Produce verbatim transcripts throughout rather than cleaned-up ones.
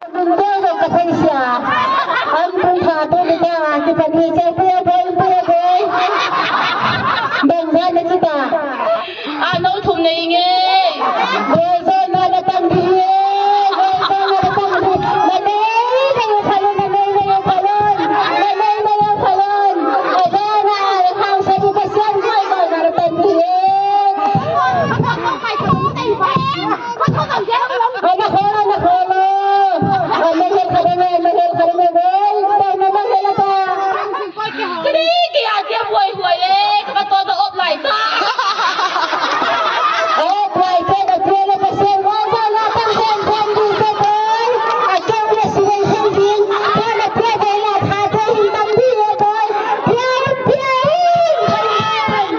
Nunte zong ka thei sia. An tung kha tu ni ta a kipan hi cia pia boy, pia boy. Bang zan na ci ta. A no thum nei nge. Boy zan na na tang di nge. Boy zan na na tang di. Na nei na yo khalon, na nei na yo khalon. Na nei na yo khalon. A zan na a hau sa di ka sian boy zan na na tang di nge. Ana kholo, ana kholo. Ana hel khadang, ana hel khadang, ana hel. Tau na mang hel ta. Kini kia kia buai buai le, ka to to op lai ta. Op lai ta na kia le ka sen wa sa na tang sen sen di sa boy. A kia le si le sen di. Ka na kia le la tha te hin tam di le boy. Pia, pia, pia.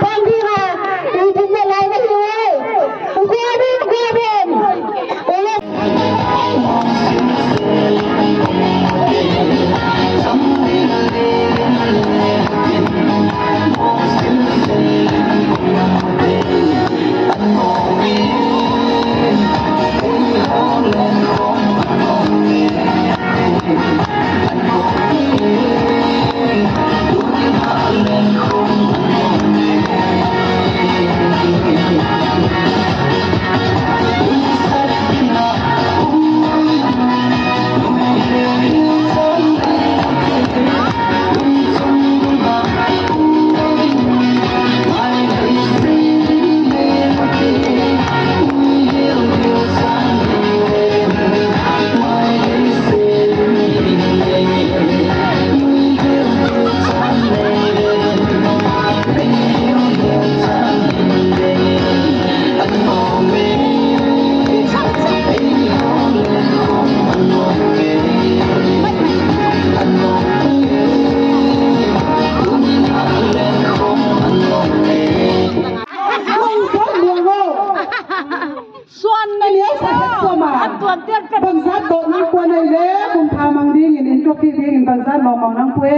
Tam di ma. I din na lai na hi. Suan nei sa. An tuan tian pen. Bangzat dawh nang pua nei le, kum pha mang dingin, in trophy dingin bangzat mawngmawng nang pua e.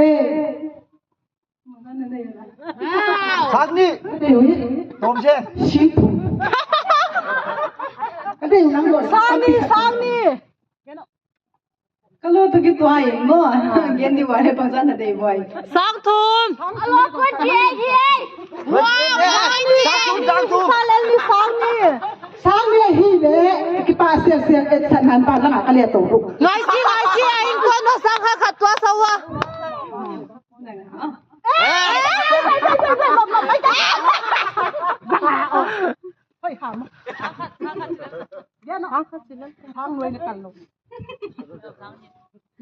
Sang nih. Ka dei uh hi. Tawm se. Sing thum. Ka dei uh nang dawh. Sang nih, sang nih. Ka lo tu ki tua in maw. Gen di wa le bangzat na dei buai. Sang thum. A lo kuan ki ei hi ei. Wow, sang nih. Sang thum, sang thum. Sa lel ni sang nih. Sang nih hi le. Kipa sial sial et san han pa lang a ka le to. Ngai si, ngai si, a in kuan no sang khat khat tua sa wa.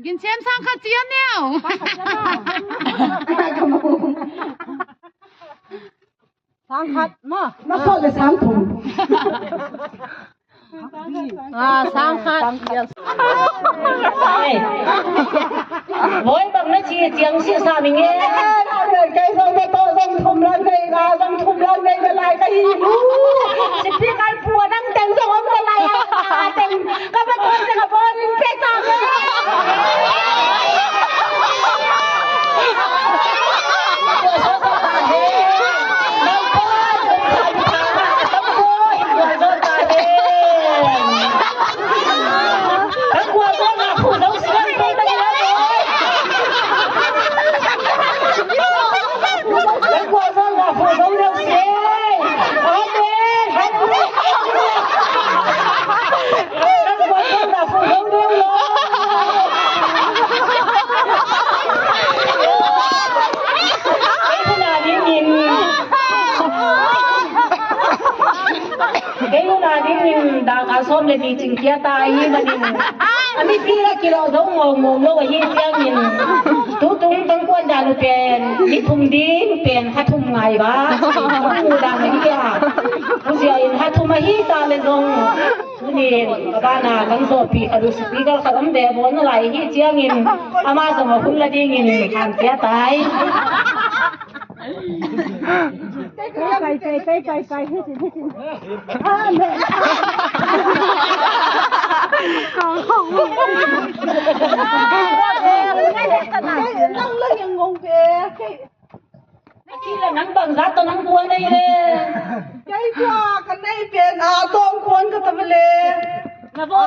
Gin sem sang khat cian neu. Sang khat ma. Na sawt le sang thum. Ah, sang khat. Hey. Boy bang na ci ciang si sa mi nge. Kai zong na to zong thum lan nei, na zong thum lan nei na lai ka hi. Si pi kai pua nang teng zong om na lai a teng. Ka ba to teng a bon in pe ta. Kei nuna dingin dangka sawm le nih cingkhia ta ahi manin a mipi a kilawh zo ngawngawng lo ahi ciangin tutung tangkuan dan uh pen ni thum ding pen kha thum ngai ba mu dan ahi a. Kuzia in kha thum ahi ta le zong tunin ka bana kan zawpi khat uh speaker khat om ve bawl na lai ahi ciangin ama zong a hun la dingin khan cia tai. Pai, pai, pai, pai, pai. Amen. Nang la yang ngong pe. Kei la nang bang zat to nang kuan nei le. Kei kua ka nei pe na tong kuan ka ta le. Na bo.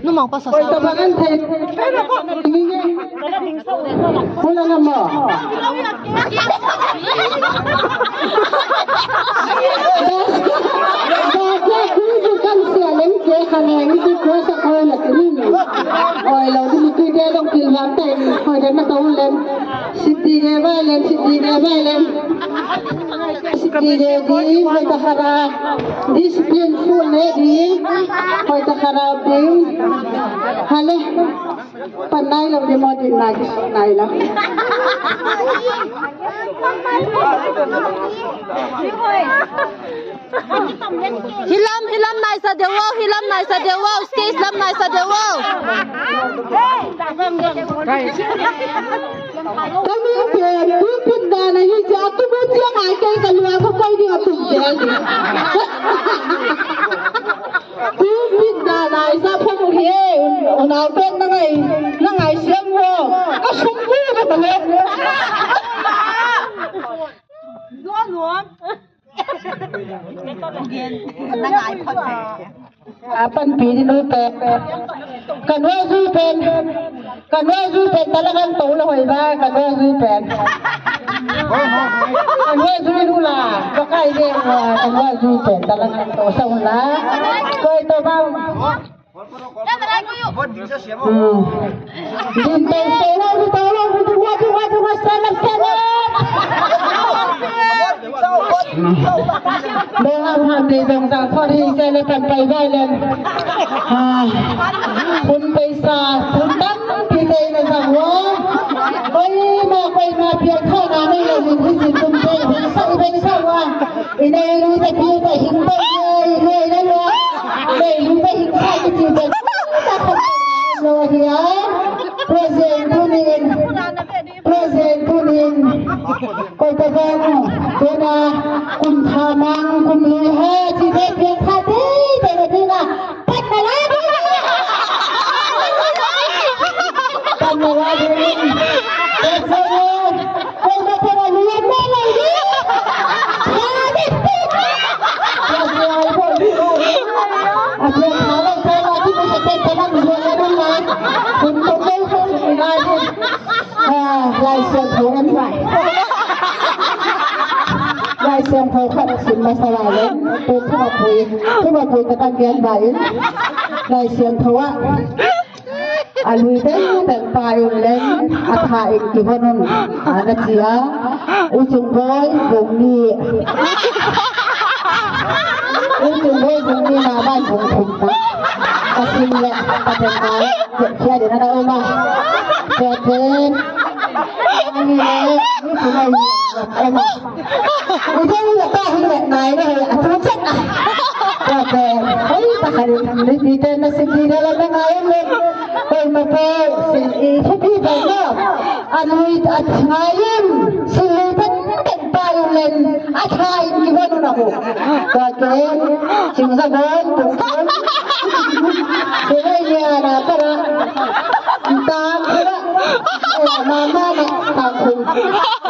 Numang pasal. Oi, tabangan thei. Hula na mo. Oi, lo di mi tui de dong pil wan tai. Oi, dan na tau len. Siti de bai len, siti de bai len. Siti de di, hoih takin a. Discipline full le di. Hoih takin a di. Hale. Pan nai lo di mo di nai di nai lo. Hi lam, hi lam nai sa deuh o, hi lam nai sa deuh o, stage lam nai sa deuh o. Ka mi pen, tu pin dan a hi cia, tu bu cia ngai kei ka lua ko koi ding a tum zel ding. Tu pin dan a hi sa phong hi, un, unau pen na ngai, na ngai siam ho. Ka sum bu ka ta he. Zuan nuam. A panpi di nu pen. Ka nuai zui pen. Ka nuai zui pen tala kan to la hoi ba ka nuai zui pen. Ka nuai zui nu la. Ka kai de ka nuai zui pen tala kan to sa un la. Koi to bang. Bang a ham dei zong zang khawng hi sia le pan pai vai len. Hun pai sa hun tampi dei na zang wa. Koi ma koi ma pial kha na nei lo min hi sin tum dei bang sa bang sa wa. I nei lu ta piu ta hing ta nei nei na lo. Nei lu ta hing sa ki ci ta ta kha lo hi a. President tu ni in. President tu ni in. Koi ta bang tu na kum tha mang kum lui ha ci te piang kha te te na ding a. Pat na la ding. Pat na la ding. Pat na la ding. Koi na koi na lian na lai di. Kha di di. Koi na koi na lian na lai di. A pian kha lai kha lai di. Koi na koi na lian na lai. Kun to koi kha lai di. A, Lai Siangtho an vai. Lai Siangtho khat sim masa lai le. Koi thuma pui. Thuma pui ka tan pian vai. Lai Siangtho a. A lui teng teng pai un leng a tha in kihon un a na ci a. U Cung Bawi Cung Ni. U Cung Bawi Cung Ni na ban Cung Thum na. A sim le ka teng na le kia de na na um a. Kia de. Ni le ni tu na um a. Ute ni la ta hi le nai na he a tu chet na. Ka te hoi ta ka ri ni ti te na si ti na la na ngai le. Koi ma pe si i thu pi ba na. A lui a ngai in si lui ta ta pa yu len a tha in ki ba nu na ko. Ka ke sing za bon tu. Ke le ya na pa ra. Ta pa ra. Mama na ta khum.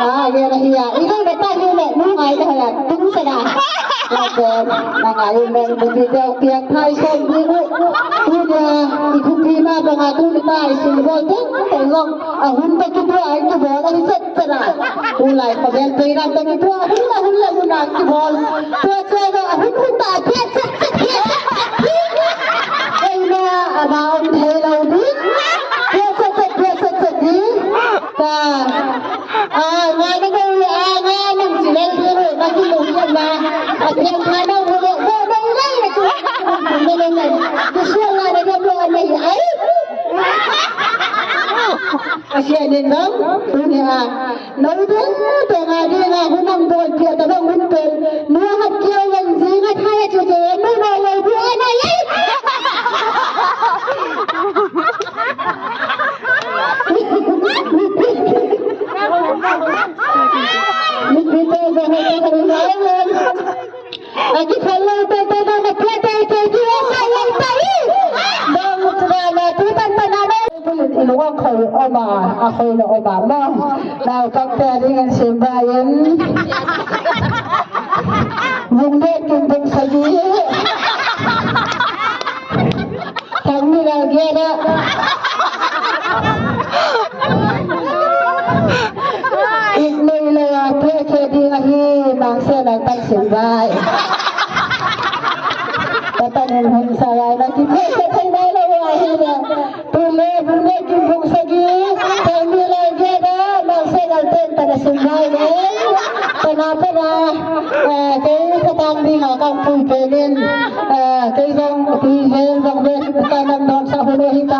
A, ya na hi ya. I lo na ta hi le nu ngai ta ya. Tung sa da. Ya ko na ngai men bu di deu piak thai som di bu. Tu ya i khu pi ma ba nga tu ni ta i sin bo te. Te long a hun ta ki tu ai tu bo ta ni set sa da. Hun lai ko ben pe na ta ki tu a hun la hun la hun na ki bo. Tu a che ga hun hun ta piak set set piak set. Kei na a ba om thei lo di. Piak set set piak set set di. Ta. A, ngai na ngai, a, ngai a nang ci lel di ru, na ki lung yan na. A piang kha na ru, ru, ru, ru, ru, ru, ru, ru, ru, ru. Ki suan la na dem lo a nei ai. A sia nin dong, tu ni a. No dong, dong a di na, hun ang dong, pia ta dong, hun pen. Nua hat kiau wen zi ngat hai a ci ze, mu no lo bu a na ai. Khoi om a, a khoi lo om a maw. Naupangte a dingin simvai in. Vung nek in vung sagih. Thang ni la giat ah. Ik nei lo a tua khe ding ahi, mangsia naupang simvai. Ka tanin hun sa lai na ki tua khe thei nai lo a hi na. Tule vung nek in vung sagih, thang ni la giat ah, mangsia naupang tana simvai le. Tana tana, eh, kei khatang ding a kang pui penin, eh, kei zong tui zel zong vet ka nam dawng sa hun ahi ta,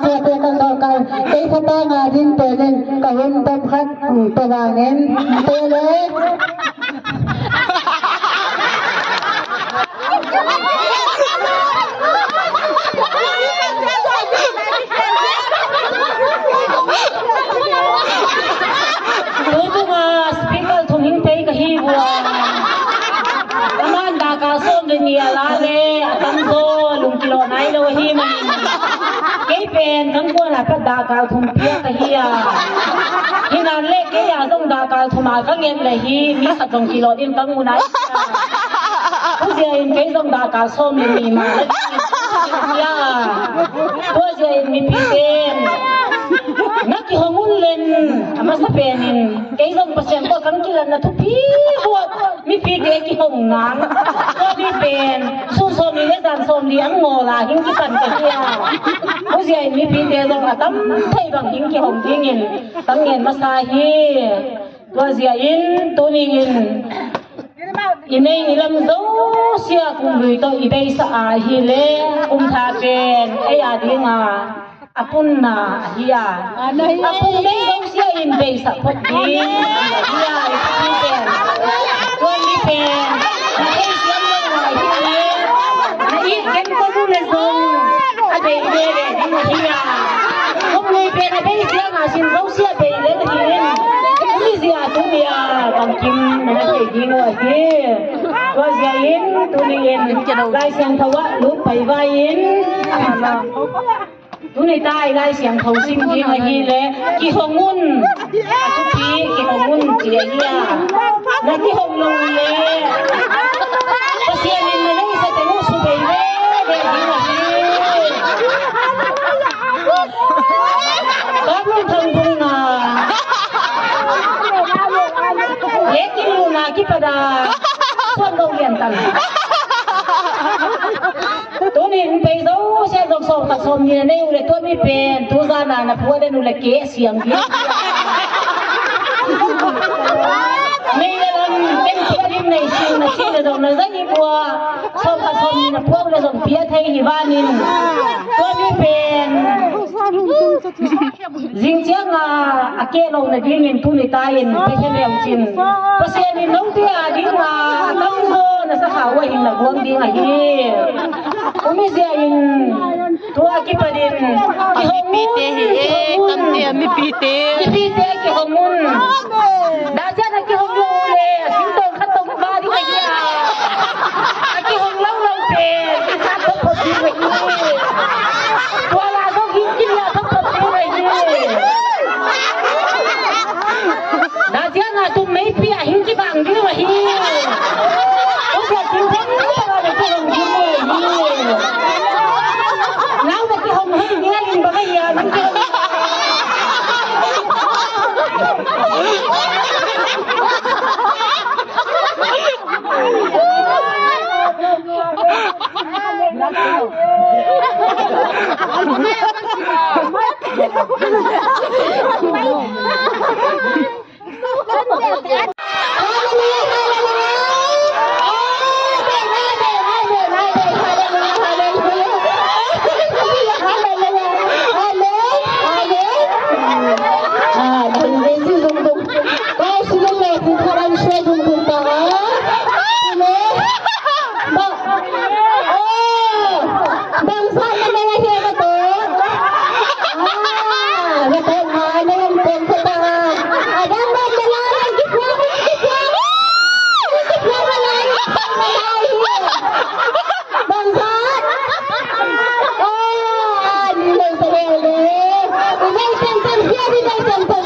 tua te kan dawng kal, kei khatang a ding penin, ka hun dawng khat, mm, te vangin, te le. Tutung a speaker thum hing pei ka hi vua. Aman dakal sawm le nih a la le a tamzaw lungkilawh nai lo ahi manin. Kei pen kan kuan a pat dakal thum piak ka hi a. Hinan le kei a zong dakal thum a ka nget le hi mi khat zong kilawh ding ka mu nai. Tua zia in kei zong dakal sawm le nih mah la ding in sia. Tua zia in mipite in na kihong un len a masa pen in kei zong Pasian tawh kan kilatna thupi buat mipite kihong nang. Tua mi pen sun sawm nih le zan sawm nih ang ngawl a hing kipan ka hi a. Tua zia in mipite zong a tam thei bang hing kihong dingin kan ngen masa hi. Tua zia in tuni in i nei i lam zosia kum lui tawh i beisa a hi le kum tha pen ei a dinga a punna ahi a. A pun nei zosia in beisa phot ding ahi a, i thupi pen. Tua mi pen na thei siam lo ngai hi le na it ken ko nu le zong a bei ve ve ding ahi a. Kum lui pen a bei siam a sin zosia bei le ding in. Tuni zia tuni a bangkim na thei ding uh ahi. Tua zia in tuni in Lai Siangtho ah lut pai vai in. Tuni ta i Lai Siangtho sim ding ahi le kihong un. A thupi kihong un ci ahi a. Na kihong lo le Pasian in na neisa teng uh su bei ve ve ding ahi. Ka mun thang bung a lek in luna kipada suan lo lian tan. Tuni in pei zosia zong sawm khat sawm nih na nei uh le tua mi pen tu zan a na phuak den uh le keh siang ding. Nei le lam ken phuak ding nei sing na sing le zong na zai bua sawm khat sawm nih na phuak le zong pia thei hi vanin tua mi pen zing ciang a a keh lo nadingin tuni ta in pia thei leu cin Pasian in note a ding a a tamzaw na sa kha uh a hin na guang ding ahi. Umi zia in tua kipanin kihong un, mipite hi e, kihong un. Kamte a mipite. Mipite kihong un. Dah ciang a kihong lo le a singtong khat tong va ding ahi a. A kihong lo lo pen i khat thok thok ding ahi. Tua la zong hing kim ya thok thok ding ahi. Dah ciang a tum meipi a hing kibang ding ahi. Tua ciang kim thok thok a na kihong ding ahi. Nau na kihong hei ding a ling bang ahi a, nang kihong. Bia ding nai tengteng